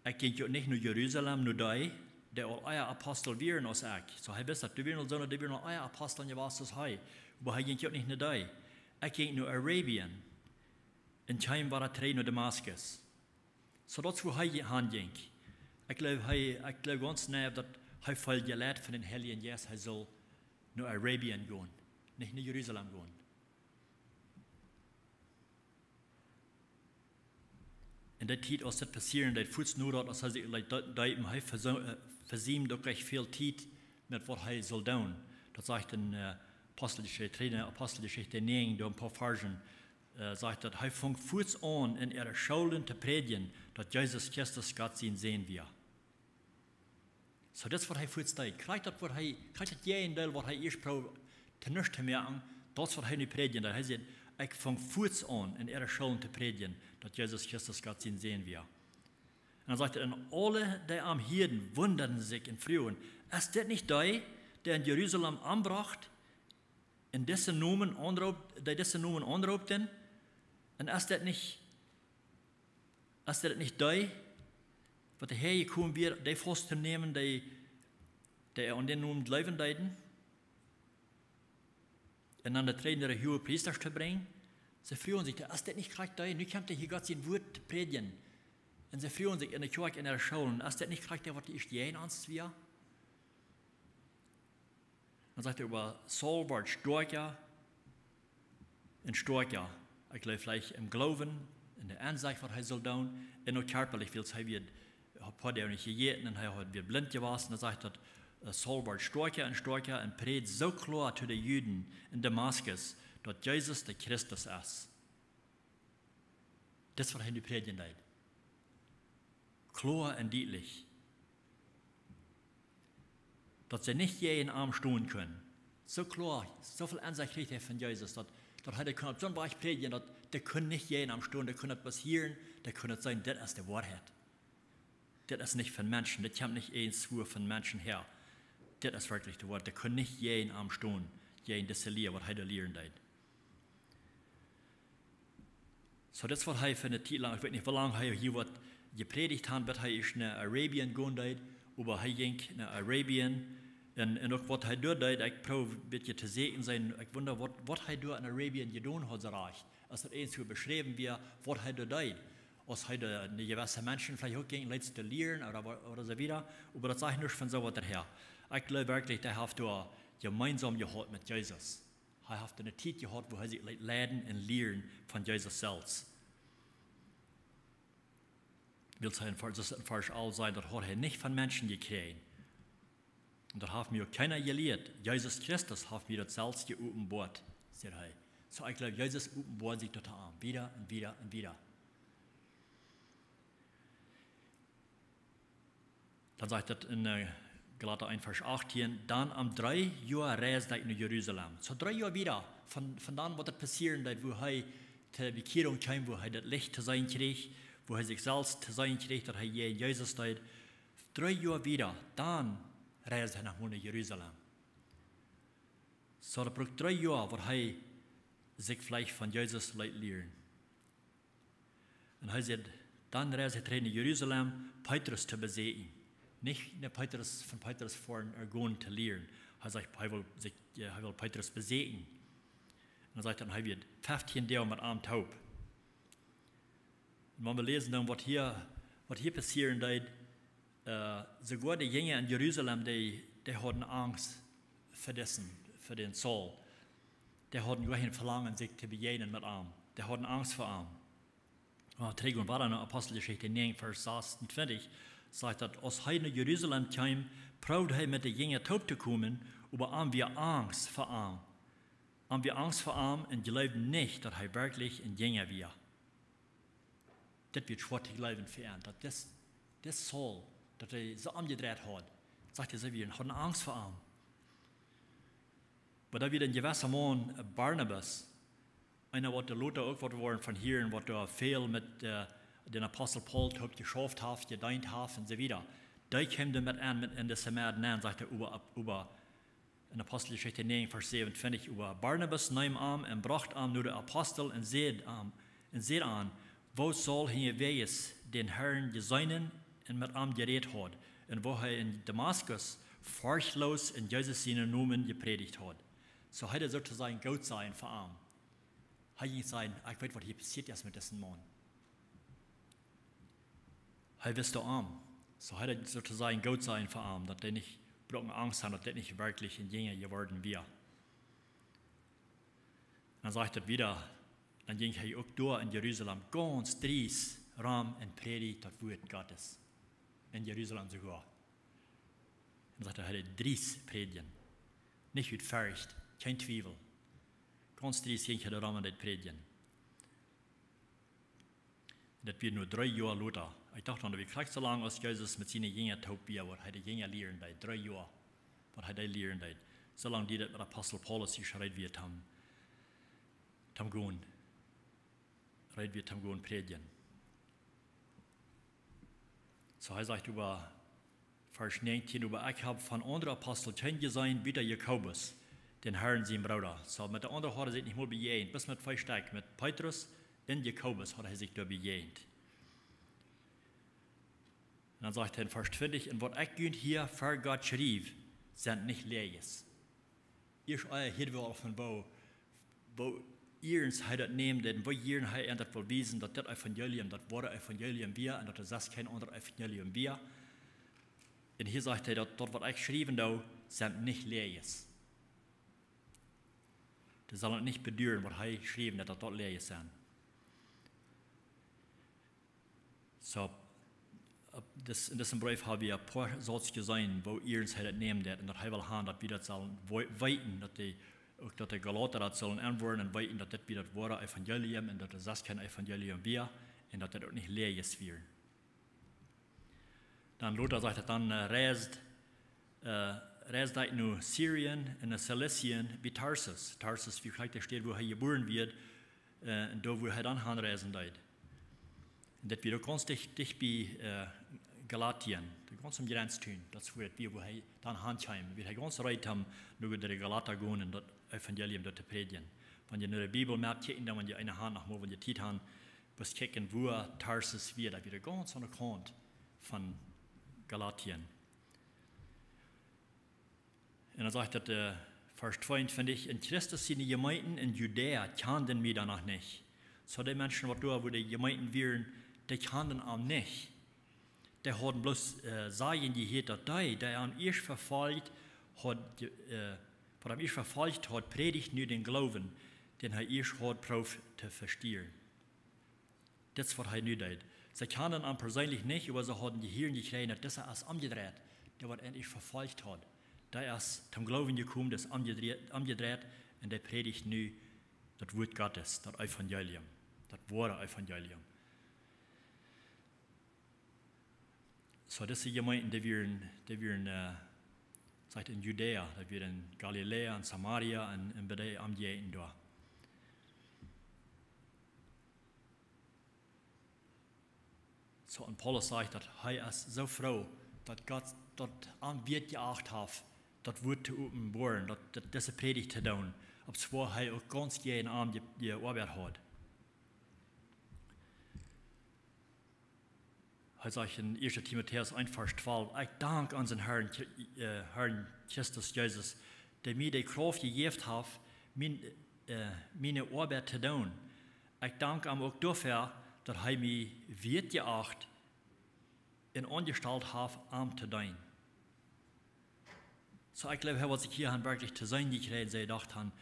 "Ekj jinkj uk nich no Jerusalem, no dee, dee aul ea Apostel wieren aus ekj." Soo hee wist daut, doa wieren aul soone, dee wieren aul ea Apostel jewast aus hee. Oba hee jinkj uk nich no dee. "Ekj jinkj no Arabien un kjeem wada trigj no Damaskus." Soo daut es, wua hee han jinkj. Ekj jleew, hee, ekj jleew gaunz nau, daut hee feeld jeleit von dän Heiljen Jeist, hee saul no Arabien gonen, nich no Jerusalem gonen. En dee Tiet, aus daut passieren deed, fuaz no daut, aus hee sikj leet dee-, deepen, hee vese-, äh, vesieemd uk rajcht väl Tiet met waut hee saul doonen. Daut sajcht en, äh, Aposteljeschicht, Tweede Aposteljeschicht näajen, doa een poa Varschen, äh, sajcht daut: "Hee funk fuaz aun en äare Schoolen to prädjen, daut Jesus Christus Gott sien Sän wia." Soo, daut es, waut hee fuaz deed. Krakjt daut, waut hee, krakjt daut Jäajendeel, waut hee ieescht proowd to nuscht to moaken, daut es, waut hee nu prädjen deed. Hee säd: "Ekj funk fuaz aun en äare Schoolen to prädjen, daut Jesus Christus Gott sien Sän wia." Un dan sajcht hee: "Un aule, dee am hieeden, wundaden sikj un fruagen: Es dit nich dee, dee en Jerusalem ombrocht un disen Nomen aunroop-, dee disen Nomen aunroopten? Un es dit nich, es dit nich dee, waut doahan jekomen wia, dee faust to nämen, dee, dee aun dän Nomen jleewen deeden? Un dan de Träajden no de Huagepriesta to brinjen?" See fruagen sikj: "Es dit nich krakjt dee? Nu kjemt hee hia Gott sien Wuat to prädjen." Un see fruagen sikj en de Kjoakj, en de Schoolen: "Es dit nich krakjt dee, waut ieescht jäajen ons wia?" Dan sajcht hee: "Oba Saul wort stoakja un stoakja. Ekj jleew veleicht em Gloowen, en de Ensecht waut hee sull doonen, un uk kjarpalich, wiels hee wia, haud poa Doag nich jejäten un hee haud, wia blint jewast. Un dan sajcht daut, äh, Saul wort stoakja un stoakja un prädjd soo kloa to de Juden en Damaskus, daut Jesus de Christus es. Dit es waut hee nu prädjen deed. Kloa un dietlich. Daut see nich jäajen am stonen kunnen. Soo kloa, soo väl Ensecht kjrieech hee von Jesus, daut, daut hee daut kunn opp soon Wajch prädjen, daut dee kunnen nich jäajen am stonen, dee kunnen daut bloos hieren, dee kunnen daut seenen, dit es de Woarheit. Dit es nich von Menschen, dit kjemt nich eenswua von Menschen häa. Dit es werkjlich de Woarheit, dee kunnen nich jäajen am stonen, jäajen dise Lia, waut hee doa lieren deed. Soo, dit es waut hee fa eene Tiet lang, ekj weet nich, woo lang hee hia waut jeprädicht haud, bat hee ieescht no Arabien gonen deed, oba hee jinkj no Arabien. Un, un uk waut hee doa deed, ekj proow een bät to seenen sennen, ekj wunda waut, waut hee doa en Arabien jedonen haud, soo rajcht. Aus daut eenswua beschräwen wia, waut hee doa deed. Aus hee doa ne jewesse Menschen veleicht uk jinkj, leet to lieren ooda wa-, ooda soo wieda. Oba daut sajcht nuscht von soo waut doa häa. Ekj jleew werkjlich, hee haft doa jemeensaum jehaut met Jesus. Hee haft eene Tiet jehaut, wua hee sikj leet leiden un lieren von Jesus selfst. Wiels hee en Varsch, en Varsch aul säd, daut haud hee nich von Menschen jekjräajen. Un daut haft mie uk kjeena jelieet. Jesus Christus haft mie daut selfst jeopenboat, sajcht hee. Soo, ekj jleew, Jesus openboat sikj daut aun am, wieda un wieda un wieda. Dan sajcht daut en, äh, Galata eent, Varsch achtieen: Dan om dree Joa reisd ekj no Jerusalem. Soo dree Joa wieda von, von dan waut daut passieren deed, wua hee to Bekjierunk kjeem, wua hee daut Licht to seenen kjrieech, wua hee sikj selfst to seenen kjrieech, daut hee jäajen Jesus deed. Dree Joa wieda, dan reisd hee noch mol no Jerusalem. Soo daut brukt dree Joa, waut hee sikj veleicht von Jesus leet lieren. Un hee sajcht, dan reisd hee trigj no Jerusalem, Petrus to besieekjen. Nich no Petrus, von Petrus foaren, äh, gonen to lieren. Hee sajcht, hee well sikj, äh, hee well Petrus besieekjen. Un dan sajcht hee, hee wia feftieen Doag met am toop. Un wan wie läsen dan waut hia, waut hia passieren deed, äh, soogoa de Jinja en Jerusalem, dee, dee hauden Angst fa disen, fa dän Saul. Dee hauden goa kjeen Velangen, sikj to bejäajnen met am. Dee hauden Angst fa am. Wan wie trigj gonen wieda no Aposteljeschicht näajen, Varsch sasuntwintich, sajcht daut, aus hee no Jerusalem kjeem, proowd hee met de Jinja toop to komen, oba an wia Angst fa am. An wia Angst fa am un jleewd nich, daut hee werkjlich een Jinja wia. Dit wia schwoa to jleewen fa an, daut dis, dis Saul, daut hee soo omjedreit haud, sajcht hee, see wia, hauden Angst fa am. Oba doa wia een jewessa Maun, äh, Barnabas, eena waut doa lota uk woat woaren von hieren, waut doa väl met, äh, dän Apostel Paulus toop jeschauft haft, jedeent haft un soo wieda. Dee kjeem doa met aun, met en dise Mäd aun, sajcht hee, oba, oba, en Aposteljeschicht näajen, Varsch säwenuntwintich, oba Barnabas neem am un brocht am no de Apostel un säd am, un säd an, woo Saul hinjawäajes dän Herrn jeseenen un met am jerät haud, un woo hee en Damaskus forchtloos en Jesus sienen Nomen jeprädicht haud. Soo hee deed soo to sajen goot sennen fa am. Hee jinkj sajen, ekj weet waut hia passieet es met disen Maun. Hee wist doa aun. Soo hee deed soo to sajen goot sennen fa am, daut hee nich brukt Angst haben, daut dit nich werkjlich een Jinja jeworden wia. Un dan sajcht daut wieda, dan jinkj hee uk doa en Jerusalem gaunz driest rom un prädicht daut Wuat Gottes. En Jerusalem soogoa. Un dan sajcht hee, hee deed driest prädjen. Nich ut Forcht, kjeen Twiewel. Gaunz driest jinkj hee doa rom un deed prädjen. Un daut wia nu dree Joa lota. Ekj docht dan, daut wia krakjt soo lang aus Jesus met siene Jinja toop wia, waut hee de Jinja lieren deed, dree Joa, waut hee dee lieren deed. Soo lang dieed daut, bat Apostel Paulus hia reed wia, am, am gonen, reed wia, am gonen prädjen. Soo hee sajcht äwa Varsch näajentieen: Oba ekj hab von aundre Apostel kjeenen jeseenen, buta Jakobus, dän Herrn sien Brooda. Soo, met de aundre haud hee sikj nich mol bejäajent, bloos met twee Stekj, met Petrus un Jakobus haud hee sikj doa bejäajent. Un dan sajcht hee en Varsch twintich: Un waut ekj junt hia ver Gott schriew, sent nich Läajes. Ieescht, äh, hia wia aul von woo, woo iernst hee daut nemt, un woo jieren hee an daut well wiesen, daut daut Evangelium daut woare Evangelium wia, un daut doa sest kjeen aundret Evangelium wia. Un hia sajcht hee, daut, daut waut ekj schriewen doo, sent nich Läajes. Dee sellen nich beduaren, waut hee schreef, daut daut doa läajes sent. Soo, opp dis, en disen Breef ha wie een poa Sauz jeseenen, woo iernst hee daut nämen deed, un daut hee well han, daut wie daut sellen wei-, weeten, daut dee, uk daut de Galata daut sellen enwoaren un weeten, daut dit wia daut woare Evangelium un daut daut sest kjeen Evangelium wia, un daut daut uk nich läajes wieren. Dan lota sajcht et dan, äh, reist, äh, reist ekj no Syrien un no Silizien bie Tarsus. Tarsus, wia jlikj de Staut, wua hee jebuaren wort, äh, un doa, wua hee dan hanreisen deed. Un daut wia uk gaunz dicht, dicht bie, äh, Galatien, doa gaunz aum Jrenz too. Daut es wua daut wia, wua hee dan hankjeem. Wia hee gaunz reed om no de Galata gonen un daut Evangelium doa to prädjen. Wan jie no de Bibel mea kjikjen, dan, wan jie eene han, noch mol, wan jie Tiet han, bloos kjikjen, wua Tarsus wia, daut wia gaunz aun de Kaunt von Galatien. Un dan sajcht et, äh, Varsch tweeuntwintich: "En Christus siene Jemeenten en Judäa kjanden mie dan noch nich." Soo, dee Menschen, waut doa, wua de Jemeenten wieren, dee kjanden am nich. Dee hauden bloos, äh, sajen jehieet, daut dee, dee am ieescht vefolcht haud, äh, waut am ieescht vefolcht haud, prädicht nu dän Gloowen, dän hee ieescht haud proowt to vestieren. Dit es, waut hee nu deed. See kjanden am perseenlich nich, oba see hauden jehieet jekjräajen, daut disa es omjedreit, dee waut an ieescht vefolcht haud. Dee es toom Gloowen jekomen, dee es omjedreit, omjedreit, un dee prädicht nu daut Wuat Gottes, daut Evangelium, daut woare Evangelium. Soo, dise Jemeenten, dee wieren, dee wieren, äh, sajcht, en Judäa, daut wia en Galiläa, en Samaria, un, un bie dee Omjäajent doa. Soo, un Paulus sajcht, daut hee es soo froo, daut Gott daut am wieet jeacht haft, daut Wuat to openboaren, daut, daut dise Prädicht to doonen, obschwoa hee uk gaunz jäajen am je-, jeoabeit haud. Hee sajcht en ieeschte Timotäus eent, Varsch twalf: "Ekj dank onsen Herrn, Chri-, äh, Herrn Christus Jesus, dee mie de Krauft jejäft haft, mien, äh, miene Oabeit to doonen. Ekj dank am uk doafäa, daut hee mie wieet jeacht un aunjestalt haft, am to deenen." Soo, ekj jleew, hee haud sikj hia aun werkjlich to seenen jekjräajen, see docht aun,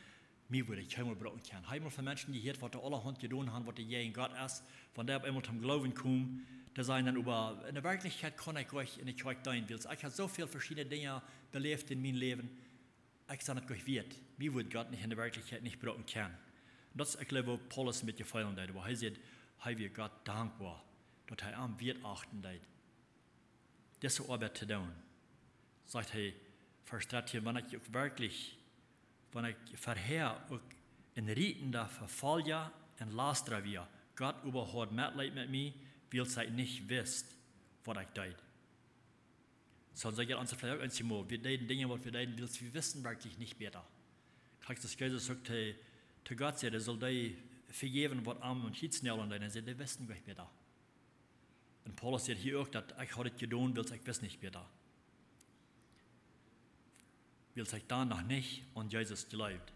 mie wudd et kjeenmol brucken kjennen. Hee haud mol von Menschen jehieet, waut dee aulahaunt jedonen haben, waut dee jäajen Gott es, wan dee opp eemol toom Gloowen komen, dee sajen dan: "Oba en de Werkjlichkjeit kaun ekj nich en de Kjoakj deenen, wiels ekj hab soo väl veschiedne Dinja beläft en mien Läwen. Ekj sie et nich wieet. Mie wudd Gott nich en de Werkjlichkjeit nich brucken kjennen." Un daut es, ekj jleew, woo Paulus met Jefeelen deed, wua hee sajcht, hee wia Gott dankboa, daut hee am wieet achten deed, dise Oabeit to doonen. Sajcht hee, Varsch dartieen: "Wan ekj uk werkjlich, wan ekj verhäa uk en rietenda Vefolja un Lastara wia, Gott oba haud Metleet met mie, wiels hee nich wist, waut ekj deed." Soo, soo jeit ons veleicht uk eenjemol. Wie deeden Dinja, waut wie deeden, wiels wie wisten werkjlich nich bäta. Krakjt soo aus Jesus uk to, to Gott säd, hee sull dee vejäwen, waut am aum Kjriez näajeln deeden. Hee säd, dee wisten nich bäta. Un Paulus sajcht hia uk, daut: "Ekj haud et jedonen, wiels ekj wist nich bäta." Wiels ekj dan noch nich aun Jesus jleewd.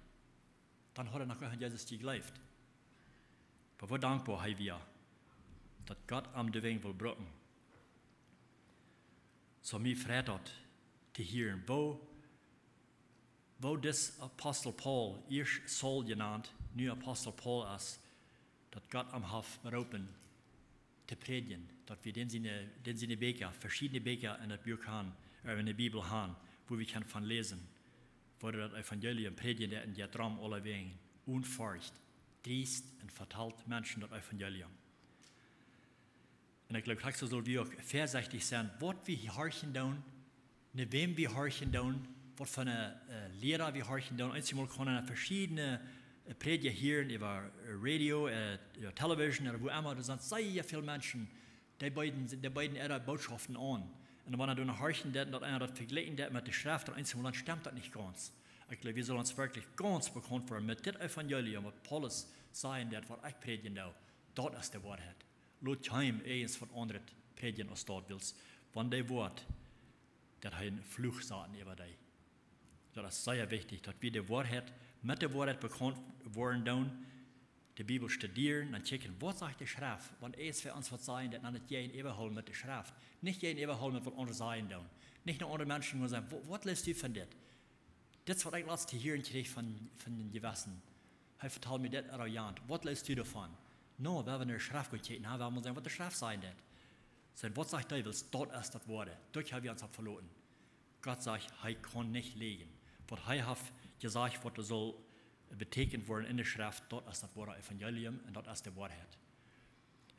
Dan haud hee noch nich aun Jesus jejleeft. Oba woo dankboa hee wia, daut Gott am doawäajen wull brucken. Soo, mie freit daut to hieren, woo, woo dis Apostel Paul, ieescht Saul jenant, nu Apostel Paul es, daut Gott am haft beroopen to prädjen, daut wie dän siene, dän siene Bieekja, veschiedne Bieekja en daut Buak han, äh, en de Bibel han, wua wie kjennen von läsen, woo hee daut Evangelium prädjen deed un jeit rom aulawäajen, onen Forcht, driest un vetalt Menschen daut Evangelium. Un ekj jleew, krakjt soo sull wie uk väasechtich sennen, waut wie horchen doonen, no wäm wie horchen doonen, waut fa een, äh, Liera wie horchen doonen. Eenjemol kaun eena veschiedne, äh, Prädja hieren äwa, äh, Radio, äh, äwa Television, ooda wua emma. Doa sent sea väl Menschen, dee beeden, dee beeden äare Bootschoften aun. Un wan eena doano horchen deit, daut eena daut vejlikjen deit met de Schreft, dan eenjemol dan stemt daut nich gaunz. Ekj jleew, wie sellen ons werkjlich gaunz bekaunt woaren met dit Evangelium, waut Paulus sajen deed, waut ekj prädjen doo. Daut es de Woarheit. Lot kjeenem irjent waut aundret prädjen aus daut, wiels wan dee woat, daut hee een Fluch saten äwa dee. Daut es sea wichtich, daut wie de Woarheit, met de Woarheit bekaunt woaren doonen, de Bibel studieren, dan kjikjen, waut sajcht de Schreft, wan irjentwäa ons waut sajen deit, dan daut jäajenäwahoolen met de Schreft. Nich jäajenäwahoolen met waut aundre sajen doonen. Nich no aundre Menschen gonen sajen: "Wa-, waut läst du von dit?" Dit es waut ekj latst to hieren kjrieech von, von een jewesse Hee vetald mie dit arrogant. Waut leest du doavon? No, wie haben ne Schreft jekjikjt, na, wie haben seenen waut de Schreft sajen deit. Soo, waut sajcht dee, wiels daut es daut Woare. Doa kjenn wie ons opp veloten. Gott sajcht, hee kaun nich läajen. Waut hee haft jesajcht, waut doa saul betäkjent woaren enne Schreft, daut es daut woare Evangelium un daut es de Woarheit.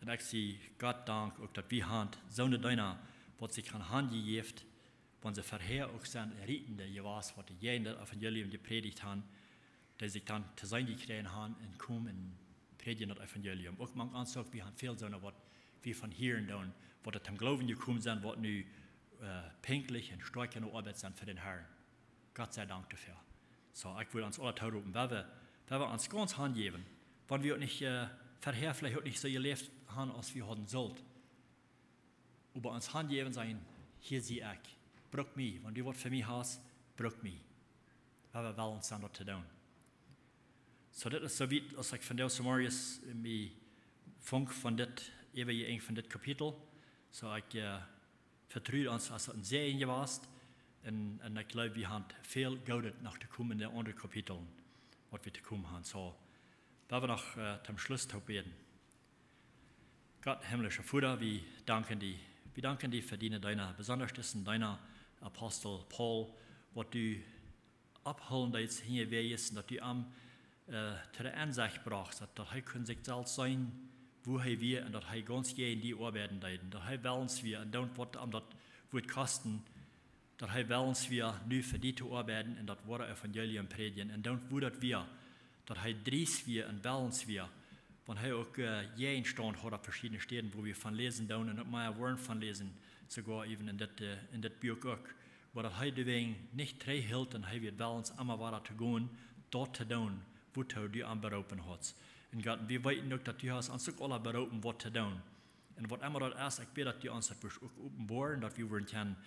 Un ekj sie Gott Dank uk daut wie haben soone Deena, waut sikj han hanjejäft, wan see verhäa uk sent Rietende jewast, waut dee jäajen daut Evangelium jeprädicht haben, dee sikj dan to seenen jekjräajen haben un komen un prädjen daut Evangelium. Uk mank ons uk, wie haben väl soone, waut wie von hieren doonen, waut doa toom Gloowen jekomen sent, waut nu, äh, pinkjlich un stoakj enne Oabeit sent fa dän Harn. Gott sie Dank doafäa. Soo, ekj well ons aule toropen, wan wie, wan wie ons gaunz hanjäwen, wan wie uk nich, äh, verhäa veleicht uk nich soo jeläft haben, aus wie hauden sullt. Oba ons hanjäwen, sajen: Hia sie ekj. Bruck mie. Wan du waut fa mie hast, bruck mie. Wan wie wellen sent daut to doonen. Soo, dit es soo wiet aus ekj vondoag zemorjes mie funk von dit, äwa je Enj von dit Kapitel. Soo, ekj, äh, vetru ons, aus daut een Säajen jewast. Un, un ekj jleew, wie haben väl Goodet noch to komen enne aundre Kapiteln, waut wie to komen haben. Soo, wan wie noch, äh, toom Schluss toop bäden. Gott, himmlischa Voda, wie danken die. Wie danken die fa diene Deena, besondasch disen Deena, Apostel Paul, waut du ophoolen deetst hinjawäajes un daut du am, äh, to de Ensecht brochst, daut, daut hee kunn sikj selfst seenen, woo hee wia un daut hee gaunz jäajen die oabeiden deed. Un daut hee wellens wia un doont waut am daut wudd kosten, daut hee wellens wia, nu fa die to oabeiden un daut woare Evangelium prädjen. Un doont woo daut wia, daut hee driest wia un wellens wia. Wan hee uk, äh, Jäajenstaunt haud opp veschiedne Städen, woo wie von läsen doonen un uk mea woaren von läsen, soogoa äwen en dit, äh, en dit Buak uk. Oba daut hee doawäajen nich trigjhilt un hee wia wellens emma wieda to gonen, daut to doonen, woatoo du am beroopen hast. Un Gott, wie weeten uk, daut du hast ons uk aula beroopen, waut to doonen. Un waut emma daut es, ekj bäd, daut du ons daut wurscht uk openboaren, daut wie wudden kjennen,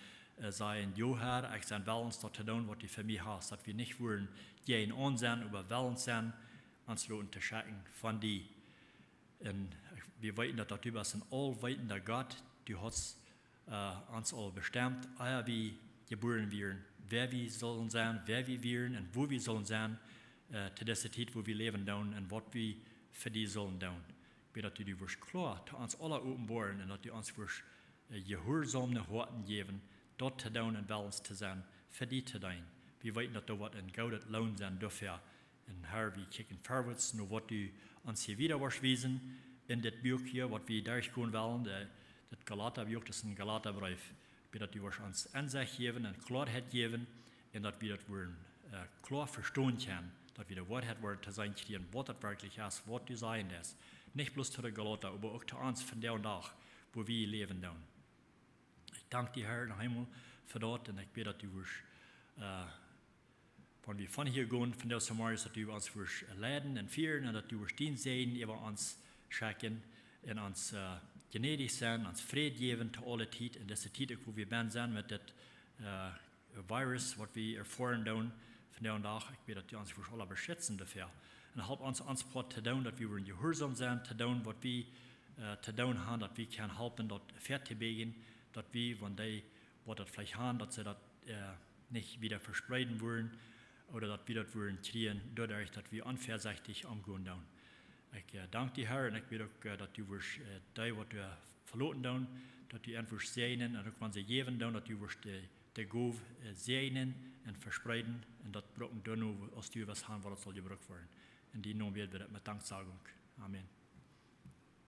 äh, sajen: Jo, Har, ekj sie wellens daut to doonen, waut du fa mie hast. Daut wie nich wudden jäajen aun sennen, oba wellens sennen, ons loten to schekjen von die. Un wie weeten, daut, daut du best een aulweetenda Gott. Du hast, äh, ons aul bestemt, ea wie jebuaren wieren, wäa wie sullen sennen, wäa wie wieren un woo wie sullen sennen, äh, to dise Tiet, woo wie läwen doonen un waut wie fa die sullen doonen. Ekj bäd, daut du die wurscht kloa to ons aula openboaren un daut du ons wurscht, äh, jehuarsaum Hoaten jäwen, daut to doonen un wellens to sennen, fa die to deenen. Wie weeten, daut doa woat een goodet Loon sennen doafäa. Un Har, wie kjikjen verwoats no waut du ons hia wieda woascht wiesen en dit Buak hia, waut wie derchgonen wellen, de, daut Galata-Buak, daut es een Galata-Breef. Ekj bäd, daut du woascht ons Ensecht jäwen un Kloaheit jäwen un daut wie daut wudden, äh, kloa vestonen kjennen, daut wie de Woarheit wudden to seenen kjrieen, waut daut werkjlich es, waut du sajen deist. Nich bloos to de Galata, oba uk to ons vondoag dän Dach, woo wie läwen doonen. Ekj dank die, Har, noch eemol fa daut un ekj bäd, daut du wurscht, äh, wan wie von hia gonen, vondoag zemorjes, daut du ons wurscht leiden un fieren un daut du wurscht dien Säajen äwa ons schekjen un ons, äh, jnädich sennen, ons Fräd jäwen to aule Tiet, en dise Tiet uk, woo wie bennen sent met dit, äh, Virus, waut wie erfoaren doonen vondoag dän Dach. Ekj bäd, daut du ons wurscht aula beschitzen doafäa. Un help ons, ons Poat to doonen, daut wie wudden jehuarsaum sennen, to doonen, waut wie, äh, to doonen haben, daut wie kjennen halpen, daut väatobieejen, daut wie, wan dee, waut daut veleicht haben, daut see daut, äh, nich wieda vespreeden wudden, ooda daut wie daut wudden kjrieen, doaderch, daut wie onväasechtich omgonen doonen. Ekj, äh, dank die, Har, un ekj bäd uk, äh, daut du wurscht, äh, dee, waut doa veloten doonen, daut du an wurscht säajnen un uk wan see jäwen doonen, daut du wurscht de, de Gow, äh, säajnen un vespreeden un daut brucken doonen, aus du west haben, waut daut saul jebrukt woaren. En dien Nomen bäd wie daut met Danksagung. Amen.